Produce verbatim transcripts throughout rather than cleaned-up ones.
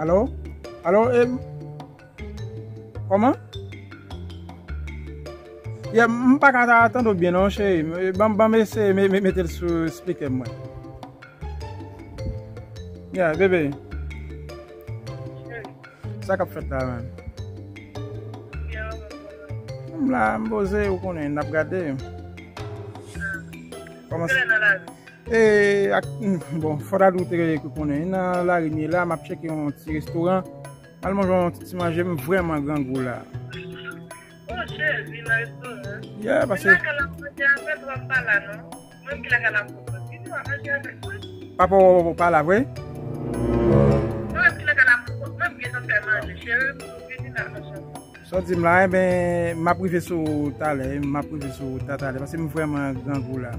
Alo? Alo, e, kòman? Yeah, m pa ka ta tande w byen non, cheri. Ban, ban m eseye me, me, mete l sou speaker mwen. Yeah, bebe. Sa k ap fèt la menm? M la, m poze, ou konnen, n ap gade. Kòman sa? E, ak, bon, fò ta di w te konnen. Nan lari m ye la, m ap tcheke yon ti restoran. Al manje yon ti, ti manje, m vrèman grangou la. Oh, cheri, nan restoran. Yeah, paske. Lakay la manje avè w ap pale non. Mwen ki lakay la manje avè mwen. Papa w pa la vre? Mwen ki lakay la manje, mwen ki fè manje, cheri, m vini la manje. Sa w di m la, enben, m ap rive sou ou talè, m ap rive sou ou ta talè, paske m vrèman grangou la.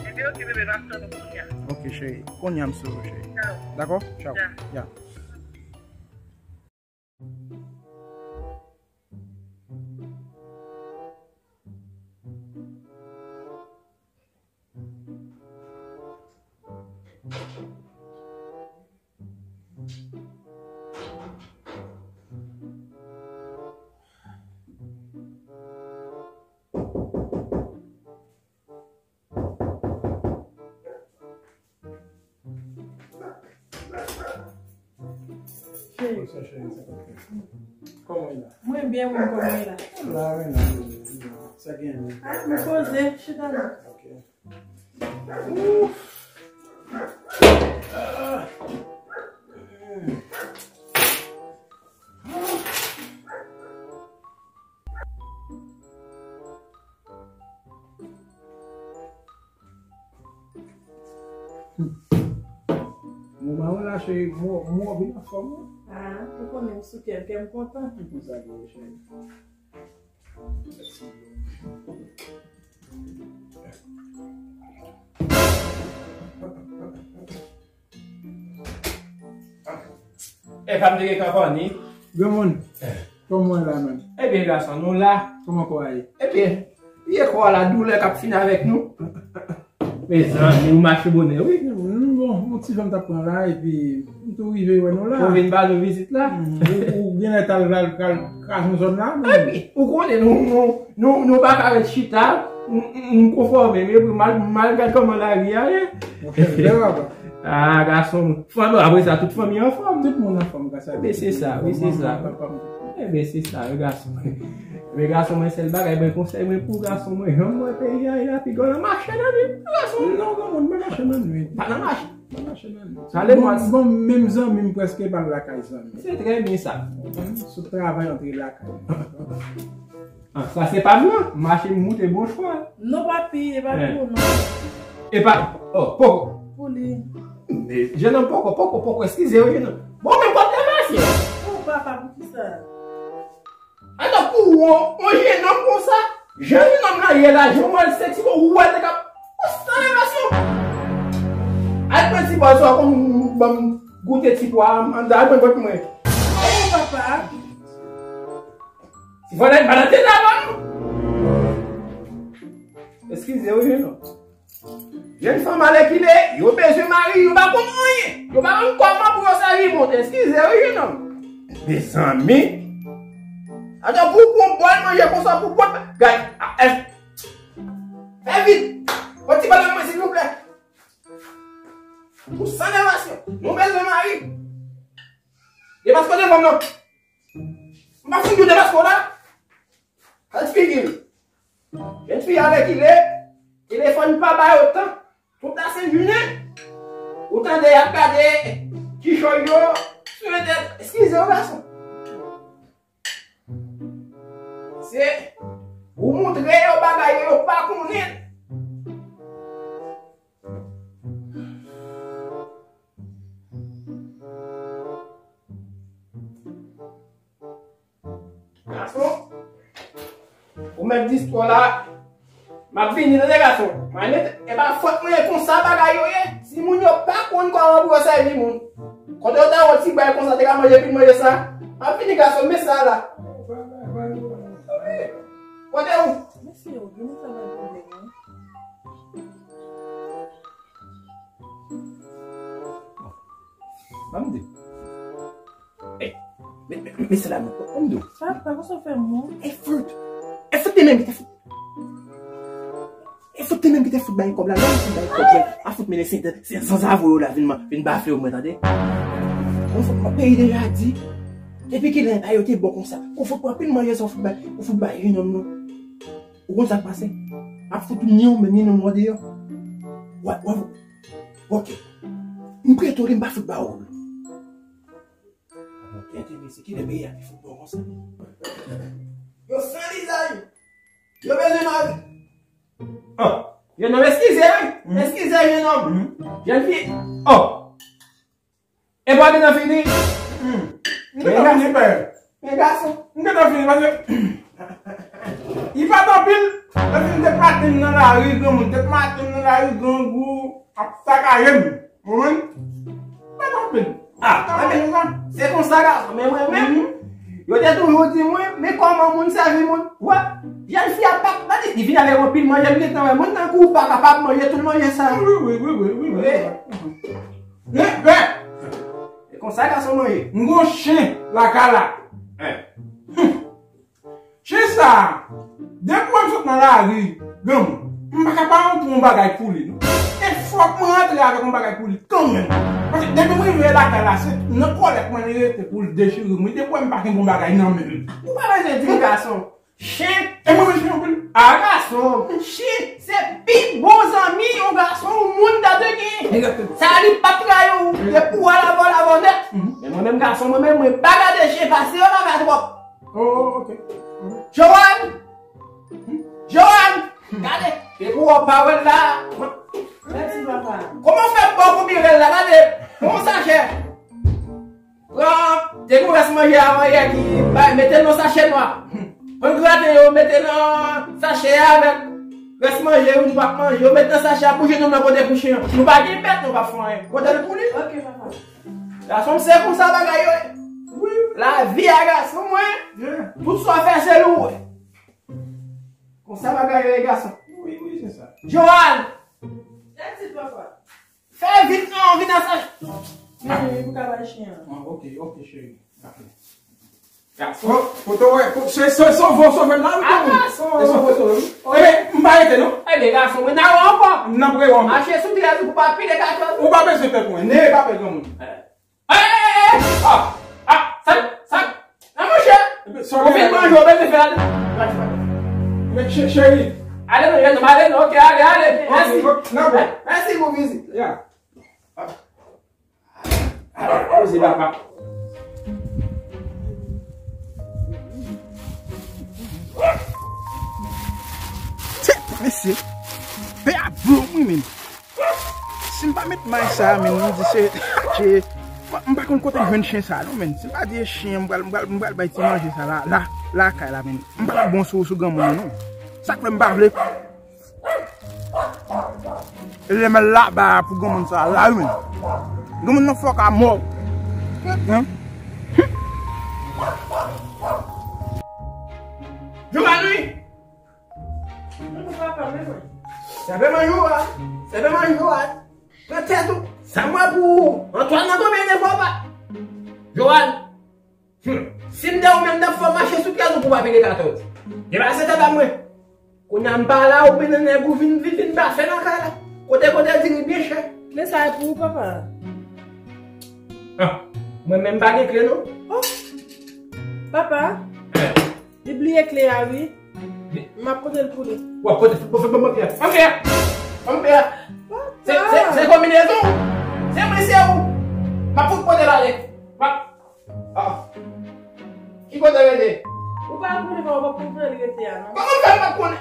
Enben, oke, bebe, m ap tann ou kounye a. Oke, cheri. Kounye a m sou ou, cheri. Dakò? Tchaw. Ya. Cheri. Kòman w ye la? Mwen byen, mwen kòman w ye la? La, wi, la, wi, wi. Sa gen la? Ah, mwen poze, chita la. Ok. Ouf. Ah. Moman w la, cheri, mwen, mwen vin anfòm, wi. Ah, ou konnen m sou kè m, kè m kontan. Se konsa l ye, cheri. E pa m te gen kanpòni. Granmoun, kòman w la menm? Ebyen, gason, nou la. Kòman kò a ye? Ebyen, pye kò a la, doulè k ap fini avèk nou. Mezanmi, ou mache bonè, wi. M bon, yon ti van m t ap pran la, epi m tou rive wè nou la. Ou vin ba nou vizit la? Mm, ou, ou genlè t al, al, al kraze yon zòn la, men. Epi, ou konnen, nou, nou, nou, nou pa ka ret chita, m, m, m konfòme m, epi m al, m al gad kòman lari a ye. Monchè, lè papa. Ah, gason. Fanmi, apre sa, tout fanmi anfòm. Tout moun anfòm, gras a Dye. Men se sa, wi, se sa. Manman, papa m, tout moun. Ebyen, se sa, wi, gason. Men gason, mwen, sèl bagay, mwen, konsèy mwen pou gason mwen, jan m wè peyi a ye a, piga w nan mache nan nwit, gason. Non, non, mwen pa mache nan nwit. Pa nan mache. Pa mache nan nwit. Sa le mwa. Bon, bon, menm zanmi m prèske pa al lakay zanmi. Se trè byen sa. Sot travay antre lakay. Ah, sa se pa m nan. Mache m moute bon chwa. Non, papi, e pa pou ou, non. E pa, oh, poko. Pou li. Men, jennonm, poko, poko, poko, eskize w, jennonm. Bon, men pòt la mache. Oh, papa, poukisa? Atò, pou ou, yon jennonm konsa, jan jennonm nan ye la, jan w wè l seksi, bon, ou wè l te kab, ou san elevasyon. Al pran ti bò sa, kon ban m goute ti pwa a, al pran vant mwen. Oh, papa. Ti vòlè, pa nan tèt la, non. Eskize, wi, non. Jèn fanm alèkile, yo bezwen mari, yo pa konn anyen. Yo pa konn kòman pou yo sèvi moun. Eskize, wi, jennonm. Mezanmi. Atò, pou w pran bòl manje konsa, pou w pran, gad, a, e, fè vit. Pran ti bòl mwen, silvouplè. Ou san elevasyon. Nou bezwen mari. Depaske w devan m nan. M pa fin di w depaske w la. Al figi l. Jèn fi alèkile, telefòn pa ba yo tan. Tout la Sen Jinen. Ou tande y ap gade kichòy yo sou entènèt. Eskize w, gason. Se ou montre yo bagay yo pa konnen. Gason, ou mèt di istwa la. M ap vini, tande, gason. Mwen mete, e pa fòt mwen, e konsa bagay yo ye. Si moun yo pa konn kòman pou yo sèvi moun. Kote yo ta wè ti bay konsa, te ka manje, pi manje sa. M ap vini, gason, men sa la. Kote ou? Mesye, ou vini sa bay pwoblèm, wi. Ban m di. Men, men, men, men se la, men, konn di w. Papa, konsa w fè m, non? E fout. E fout li menm ki te fout. E fout li menm ki te fout bay kòb la, lè l fout bay kòb la. A fout mennen se, se zanzavo yo la vin, vin bafle w mwen, tande. Ou fout mwen peyi deja di. Depi kilè bagay yo te bon konsa? Ou fout pran pil manje sa ou fout bay, ou fout bay jenòm nan. Ou konn sa k pase? M ap fout ni ou menm, ni non mwen deyò. Wè, wè, ok. M prete w li, m pa fout ba ou. Tande mesye, kilè peyi a te fout bon konsa? Yo san lizay. Yo bezwen mari. Oh, jenòm, eskize, wi. Eskize, jenòm. Jèn fi. Oh. E pa gen nan fini. M gentan fini, pè. Men gason. M gentan fini, paske li pa t anpil. Lè fini te maten m nan lari, granmoun te maten m nan lari, grangou ap sakaje m. Ou konprann? Li pa t anpil. Ah, men se konsa, gason, men mwen menm, yo te toujou di mwen, men kòman moun sèvi moun. Wè, jèn fi a pa, pa di, li vin avèk yon pil manje, m gentan wè, moun nan kou pa kapab manje tout manje sa. Wi, wi, wi, wi, wi, wi. Men, men, e konsa gason manje. M gon chen lakay la. Chen sa, depi wè m sot nan lari, granmoun, m pa ka pa rantre yon bagay pou li, non. E fòk mwen rantre avèk yon bagay pou li, kanmenm. Paske depi m rive lakay la, se nan kòlèt mwen li rete pou l dechire m. Depi wè m pa gen bon bagay nan men l. Ou pa bezwen di m gason. Chen. E mwen menm chen anpil. A gason. Chen se pi bon zanmi yon gason ou moun ta dwe genyen. Sa li p ap trayi w. Depi w al avè l avè w nèt. Men mwen menm gason, mwen menm, mwen pa gade chen pase yo lakay twòp. Oh, ok. Johan! Johan! Gade! Depi w wè pawòl la. Mèsi, papa. Kòman w fè bò pou bire l la? Gade! Pran yon sachè. Pran, te gon rès manje avan yè ki bay, mete l nan sachè nwa. Pran graten yo, mete nan sachè a avèk rès manje yo, nou p ap manje. Yo met nan sachè a pou jenòm nan pote pou chen an. Nou pa gen pèt, nou p ap fè anyen. Pote l pou li. Ok, papa. Gason m, se konsa bagay yo ye. Wi. Lavi a gason mwen. Yeah. Tout sa w fè, se li w wè. Konsa bagay yo ye, gason. Wi, wi, se sa. Johan! That's it, papa. Fè vit non, vin nan sachè. Mezanmi, pou ka bay chen an. Ah, ok, ok, cheri. Ok. Gason. Oh, foto, wè, fo-, se, se, sove w, sove m la, wi, gason. Se sove w, sove m. Ebyen, m pa rete, non. Ebyen, gason, mwen nan wè ankò. M nan pre w ankò. Mache sou trèz ou pou pa pile katòz. Ou pa bezwen pè pou mwen. Neye pa pè granmoun. Eh. Eh, eh, eh, eh. Ah, ah, sa, sa. Nan, monchè. Ou vin manje, ou bezwen fè la. Men, chè-, cheri. Ale non, ale non, ok, ale, ale. Mèsi. Ok, ok, nan bon. Mèsi pou vizit. Yeah. Poze papa. Tèt, mesye. Pè a bon, wi, menm. Si m pa met may sa, menm, m di se, se, m pa konn kote l jwenn chen sa, non, menm. Si m pa di e chen, m pral, m pral, m pral bay ti manje sa la, la, lakay la, menm. M pa bon sou, sou granmoun nan, non. Sa k fè m pa vle. E lè m al laba pou granmoun sa la, wi, menm. Granmoun nan fòk a mò. Hein? Johan, wi. Sève manjou a. Sève manjou a. Pran tèt ou. Sa m wè pou ou. Antwàn nan tonbe de fò pa. Johan. Hmm. Si m de ou menm, n ap fè w mache sou trèz ou pou pa pile katòz. Depase tèt a mwen. Kounye a m pa la, ou mennen nèg ou vin, vin, vin bafe nan kay la. Kote, kote diri byen chè. Kle sa e pou ou, papa. Ah, mwen menm pa gen kle, non. Oh, papa. Eh. Li bliye kle a, wi. M ap pote l pou li. W ap pote, pote, pote, pote, pote. Anpè! Anpè! Se, se, se konbinezon! Se mwen, se ou! M ap fout pote l ale! M ap, ah! Ki kote rete? Ou pa konnen, papa, ou pa konnen li rete a, non? Kòman fè m pa konnen?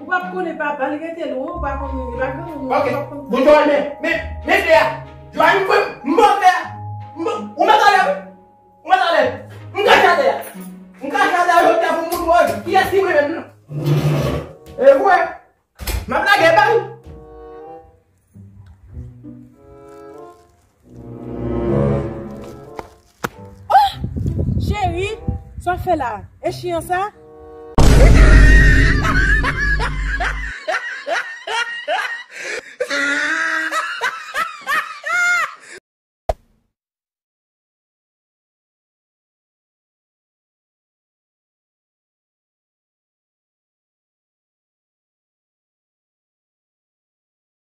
Ou pa konnen, papa, li rete lwen, ou pa konnen, li pa konnen, ou pa konnen. Ok. Bon, Johan, men, men, men, men, Johan, m, m, m, m, ou mèt ale, wi. Ou mèt ale. M kache atè a. M kache atè a jodi a pou m montre w kiyès ki mwen menm nan. E vre. M ap lage bay. Oh! Cheri, sa w fè la? E chen sa?